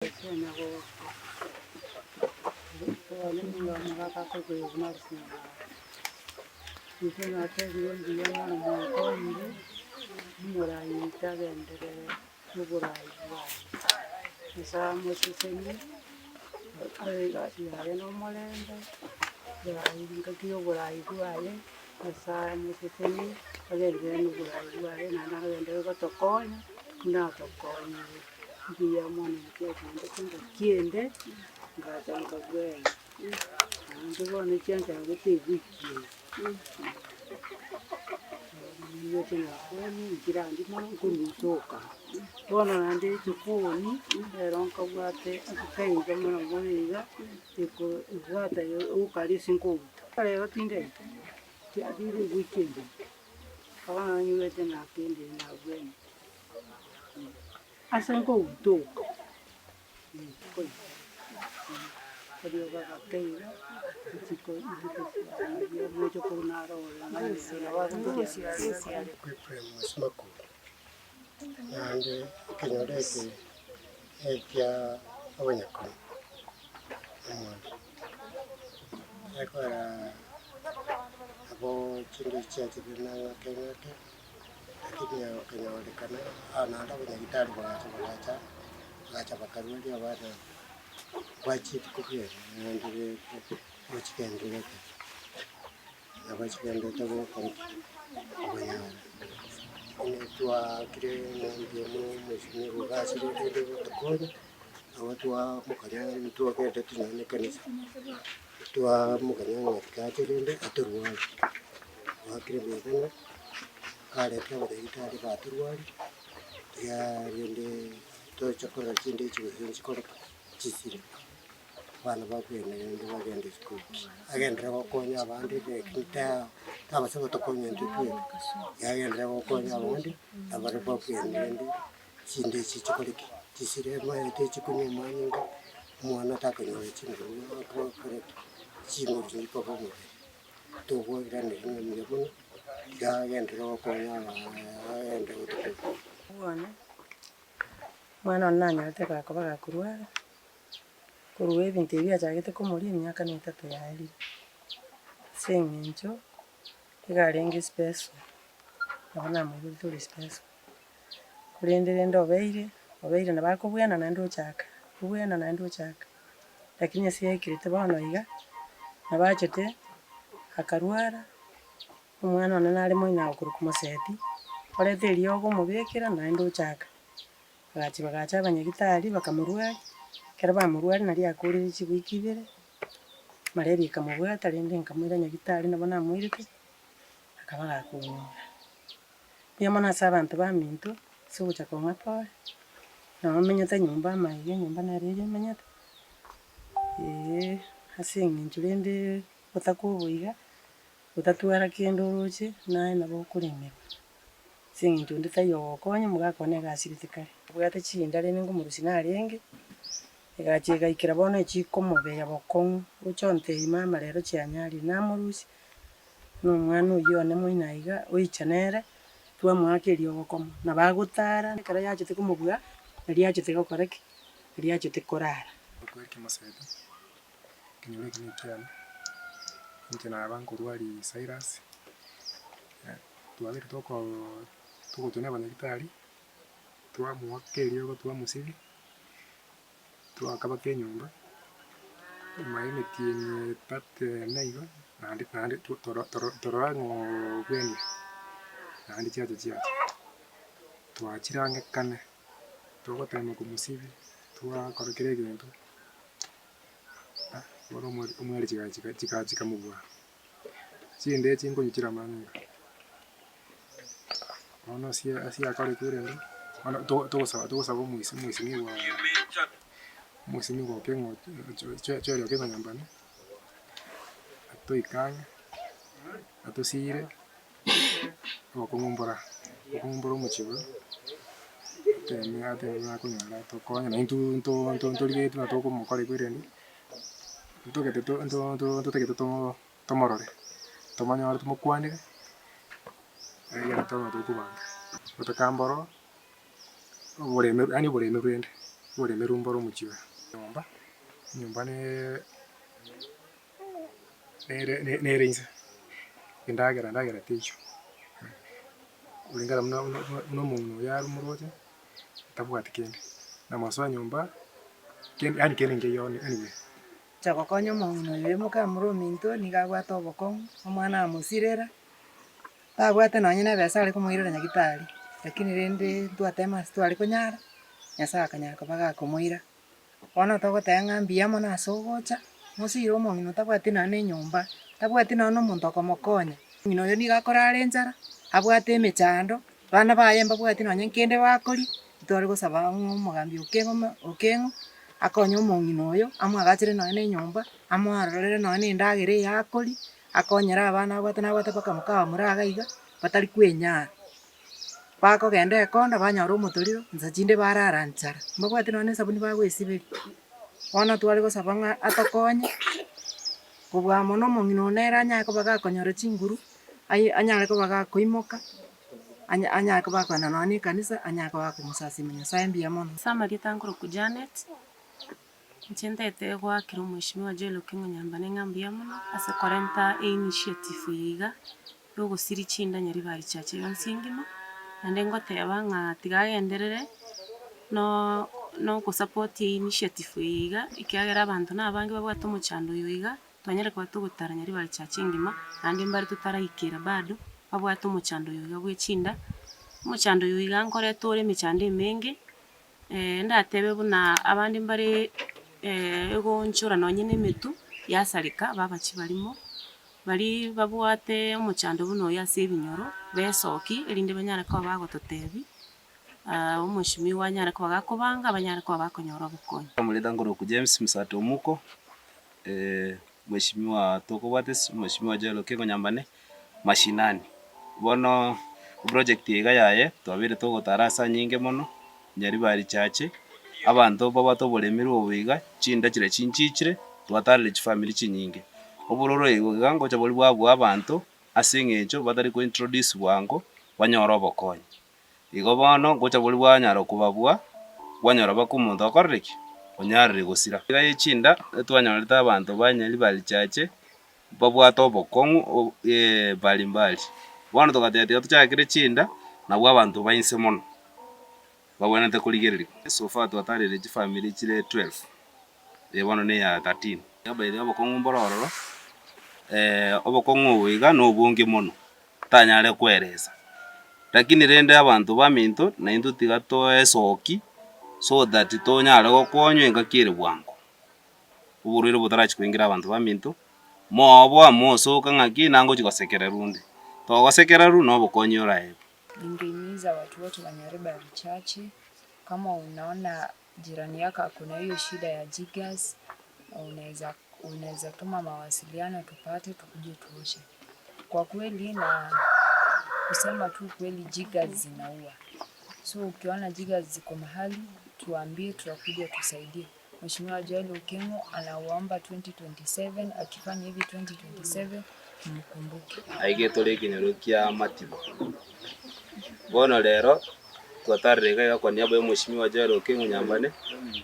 Ase nyagoko, bono nigo omogaka akoigwa buna ase nyagoko. Inche natebire mbuya mono mwakonyire, omorai oito agenderere noborai bwaye. Nyasae amosesenie, abe egasi yaye nomorembe, oborai engaki ya oborai bwaye, Nyasae amosesenie, agenderere noborai bwaye naende agenderere gotokonya buna atokonyire. Mbuya mono nkiachandete ngaki ende, ngacha nkabwena, naende bono chianchagete ewiki eye. Nigocha nakwania nchirandi mono nkorutoka. Bono naende echikoni, ero nkabwate akaiga mono mono iga, eko ebwata okare ase nkouta. Rero tindeti, chiabeire ewiki engima, bono nanywerete nakendire nabwenire. Ase nkogutoka, erioba gakeiga isiko isiko omochokoro naro Naende ekenyoro eke nekia abanyakoni omwando, ekogera nabo chinto chiachire ng'ake ng'ake. Lakini okonyorekana naende abanyagitari bagacha bagacha, bagacha bakarwaria abana aba, bachieti kobwena naende gochigendererete, nabo chigendererete gokora ki? Kobanyara. Onye twaakire ng'a mbuya mono omosubiri iga ase rende gotokonya, nabo twamokanya ntwagenderete nonya na ekanisa, twamokanya ng'a tiga ache rende atorwari. Twakire mbuya mono. Karetire abanyagitari batorwari, tiga rende toche korora chinde echi gose nchikore ki, chisire, abana babwene rende bagende esukuru. Agenderere gokonya abande lakini ta tabasa gotokonya intwe tweka, yagenderera gokonya abande, nabaria babwene rende chinde echi chikore ki, chisire omanyete chikonywa amanyinga, omwana takonyora chinguru akore ki, chinguru chiria chikoba omobere. Togwairanera ng'a mbuya mono, tiga agenderere gokonya agenderere gotokonya. Bwane, omwana one nanyarete gakoba gakorwara, korwa ebinto ebi biachagete komoria emiaka na etato yaerire. Ase eng'encho, iga arenge special, nabo namoiborete ore special, korende rende obeire, obeire nabo akobwena naende ochaka, obwena naende ochaka. Lakini ase yaikirete bono iga, nabo achete, akarwara, omwana one nare moino agokorokwa moseti, oreta eriogo omobekera naende ochaka. Bagachia bagacha abanyagitari bakamorwaria, ekero bamorwaria naria akorire chiwiki ibere, malaria ekamobwata rende nkamoira nyagitari nabo namoirete, akaba gakonyora. Mbuya mono ase abanto baminto, ase ogocha kong'a pore, nabo menyete nyomba amaiga enyomba nere eywo menyete, ase eng'encho rende otakwa oboiga, otatwara kende oroche, naye nabo okoremerwa, ase eng'encho onde taiyo ogokonya omogaka one iga asirete kare. Abwate chinda rende nkomorusia narenge, egacha egaikera bono echikomobea bokong'u, gocha ontebia mama rero chianyarire, namorusia. Na omwana oyio one moino aiga, oicha nere, twamoaka eriogo komo. Nabo agotara, ekero yachete komobua, nario achete gokora ki? Nario achete korara. Okweri kemoseti, ekenyoro eke nekiane, inche naba nkorwaria Cyrus, twabeire tokoo togochwa na abanyagitari, twamoaka eriogo twamosibia. Twakabaka enyomba, nyuma y'emetienyi etato ene iga, naende naende toro toro torora ng'a obwenire, naende chiacha chiacha. Twachire ang'e kane, togotema komosibia, twakora kera egento, bono omweri omweri chigacha chika chika chikamobua. Chinde echi nkonywa chire amanyinga, bono ase ase yakorekire rende, bono to- togosaba togosaba omoisia omoisinigwa omoisinigwa okeng'o chweri okeng'o nyambane, atoike ang'e, atosire, obokong'u mbora, obokong'u mbore omochie oyo, ateme ateme buna akonyara atokonye na intwe nto nto ntorigetie buna tokomokora rende. Ntogete to nto nto ntotagete too tomorore, tomonyore tomokwanere, egere tobe tokobanga. Gotaka mboro, oboreme yaani oboreme rende. Oboremeru mbore omochie oyo. Nyomba, enyomba neee nere nere inse, endagera endagera teiyo, kulingana buna buna buna omong'ina oyo are omoroche, tabwati kende, na amasoa nyomba, kende yaani kende nkeiyo anyway. Gocha gokonya omong'ina oyo mokamura ominto nigo abwate obokong'u, omwana amosirera, tabwate nonye na ebesa are komoirera nyagetari, lakini rende ntwatema ase tware konyara, Nyasaye akanyara koba gakomoira. Bono togoteba ng'a mbuya mono ase ogocha, mosire omong'ina otabwati nonye na enyomba, tabwati nonye na omonto okomokonya. Omong'ina oyo nigo akorara enchara, abwate emechando, abana baye mbabwati nonye nkende bakoria, ntware gosaba ng'a omogambi Okeng'o Okeng'o, akonye omong'ina oyo, amoagachere nonye na enyomba, amoarorere nonye na endagera eye akoria, akonyere abana abwate nabwate mpaka mokamura iga iga, batari kwenyara. Bakogenda ekonda banyora omotoriro, nsa chinde barara nchara, mbabwati nonye na esabuni bagoesiberia. Bono tware gosaba ng'a atokonye, kobua mono omong'ina one nere anyare koba gakonyora chinguru, aye anyare koba gakoimoka, anya anyare koba gakogenda nonye na ekanisa, anyare koba gakomosasima Nyasaye mbuya mono. Ase amarieta nkorokwa Janet, inche ntagete goakera omweshimiwa Joel Okengo Nyambane ng'a mbuya mono ase korenta einitiative eye iga. Yogosiria chindanya ribari chiacha yonsi engima, naende ngoteba ng'a tiga agenderere nogosupport einitiative eye iga, ekiagera abanto na abange babwate omochando oyo iga, twanyare koba togotaranya ribari chiacha engima, naende mbare totaraikera bado, babwate omochando oyo iga bwe chinda. Omochando oyo iga nkoreta ore emechando emenge, ndatebe buna abande mbare egoonchora nonye na emetwe, yasareka babachi barimo. Baria babwate omochando buna oyo ase ebinyoro, besoki erinde banyare koba bagototebia, omweshimiwa anyare koba gakobanga banyare koba bakonyora obokonyi. Omoreta nkoroku James Msati Omuko, mweshimiwa tokobwatisi, mweshimiwa Joel Okengo Nyambane, mashinani. Bono eproject eye iga yaye twabeire togotara ase anyinge mono, Nyaribari Church, abanto babwate oboremerwa obo iga, chinda chiria chinchichire, twatarire chifamiri chinyinge. Obororo igo iga ngocha boria bwabua abanto ase eng'encho batari ko introduce bwango banyore obokonyi. Igo bono ngocha boria bwanyara kobabua, bwanyora baka omonto akorire ki? Onyarire gosira. Iga ye chinda etwanyorete abanto ba Nyaribari Church babwate obokong'u mbalimbali. Bono togateba tiga tochakere chinda nabwo abanto ba inse mono babwenerete korigererigwa. So far twatarire chifamiri chire 12, eye bono neya 13. By the way obokong'u mboro ororo, obokong'u obo iga nobonge mono, tanyare koeresa. Lakini rende abanto baminto naintwe tiga toesoki so that tonyare gokonywa engaki ere bwango. Oborwaire botarachi koingira abanto baminto, moboa mosoka ng'aki nangochi gosekererwa onde. Togosekererwa nobokonyi oraebe. Ningehimiza watu wote wa Nyaribari Church, kama unaona jirani yako ako na hiyo shida ya jiggers, unaweza unaweza tuma mawasiliano tupate tukuje tuoshe. Kwa kweli na kusema tu kweli jiggers zinaua. So ukiona jiggers ziko mahali tuambie, tutakuja tusaidie. Mheshimiwa Joel Okengo anawaomba 2027 akifanya hivi 2027 mkumbuke. Aige tore ekenyoro kia Matibo. Bono rero twatarire iga iga kwa niaba ya Omweshimiwa Joel Okengo Nyambane,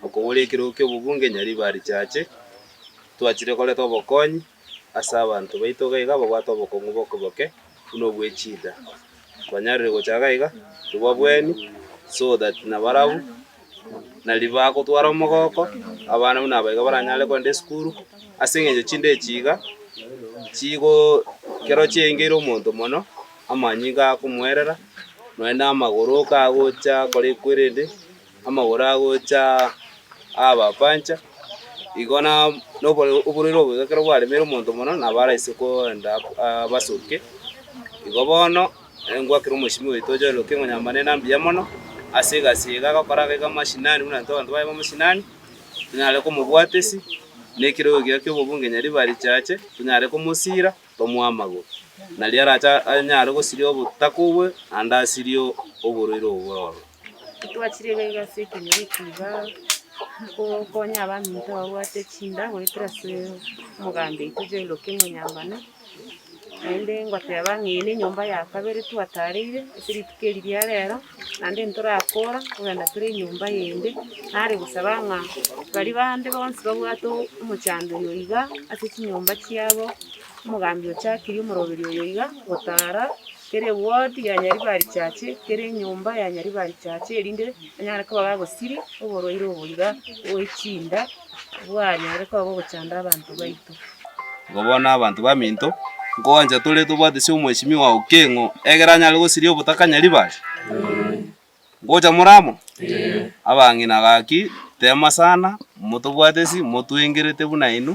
okobora ekerogo kia obobunge Nyaribari Chache, twachire koreta obokonyi ase abanto baito iga iga babwate obokong'u boke boke buna obwe echida. Twanyarire gocha iga iga tobabweni so that nabarabwo Nari bagotwara omogoko, abana buna aba iga baranyare kogenda esukuru, ase eng'encho chinde echi iga, chigo ekero chiaengeire omonto mono, amanyinga akomoerera, nonye na amagoro kagocha akore ekwerende, amagoro agocha aba pancha, igo na na obore oborwaire obo iga ekero bwaremeire omonto mono, nabo araise koenda abasoke, igo bono. Ngwakere omosimi oito Joel Okengo Nyambanene mbuya mono ase egasi eye iga agokora iga mashinani buna intwe abanto baye ba mashinani, tonyare komobwatesi na ekerogo ekiya kia obobunge Nyaribari Chache, tonyare komosira tomoe amagoro, nario arache anyare gosiria obotaka obwe naende asirie oborwaire obo bore ororo. Twachire iga iga ase ekenyoro eke iga, gokonya abaminto babwate chinda goetera ase omogambi oito Joel Okengo Nyambane. Naende ngoteba ng'a eye nenyomba ya kabere twatareire ase rituko eri ria rero, naende ntorakora kogenda tore enyomba yende, nare gosaba ng'a baria bande bonsi babwate omochando oyo iga ase chinyomba chiabo, omogambi ochakirie omoroberi oyo iga, gotara kera eward ya Nyaribari Church, kera enyomba ya Nyaribari Church erinde banyare koba bagosiria oborwaire obo iga bwe chinda bwanyarire koba bogochanda abanto baito. Igo bono abanto baminto, nkoancha tore tobwate ase omweshimiwa Okeng'o, egere anyare gosiria obotaka Nyaribari? Ngocha more amo? Abang'ina gaki, tema sana, motobwate esi, motwengerete buna inwe,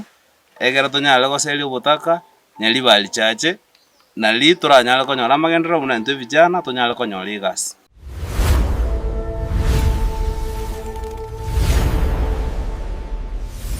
egere tonyare goseria obotaka Nyaribari chache, nari toranyare konyora amagenderero buna intwe vijana tonyare konyora egasi.